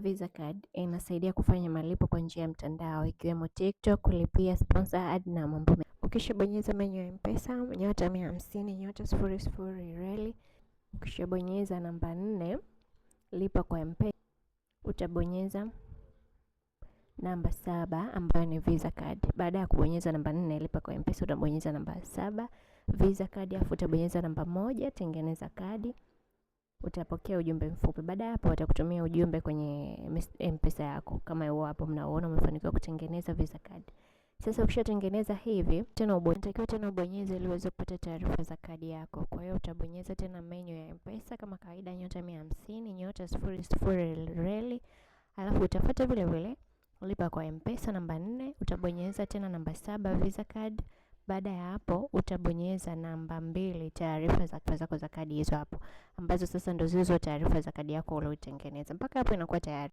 Visa Card inasaidia kufanya malipo kwa njia ya mtandao ikiwemo TikTok, kulipia sponsor ad na mambo mengi. Ukishabonyeza menu ya M-Pesa *150*0#, ukishabonyeza namba 4 lipa kwa M-Pesa, utabonyeza namba 7 ambayo ni Visa Card. Baada ya kubonyeza namba 4 lipa kwa M-Pesa, utabonyeza namba 7 Visa Card, afu utabonyeza namba 1 tengeneza kadi. Utapokea ujumbe mfupi. Baada ya hapo, watakutumia ujumbe kwenye M-Pesa yako kama huo hapo mnaoona umefanikiwa kutengeneza Visa Card. Sasa ukishatengeneza hivi tena unatakiwa tena ubonyeze ili uweze kupata taarifa za kadi yako. Kwa hiyo utabonyeza tena menu ya M-Pesa kama kawaida, *150*0#, alafu utafuata vile vile lipa kwa M-Pesa namba 4, utabonyeza tena namba 7 Visa Card. Baada ya hapo utabonyeza namba 2 taarifa zako za kadi hizo hapo, ambazo sasa ndo zizo taarifa za kadi yako ulioitengeneza. Mpaka hapo inakuwa tayari.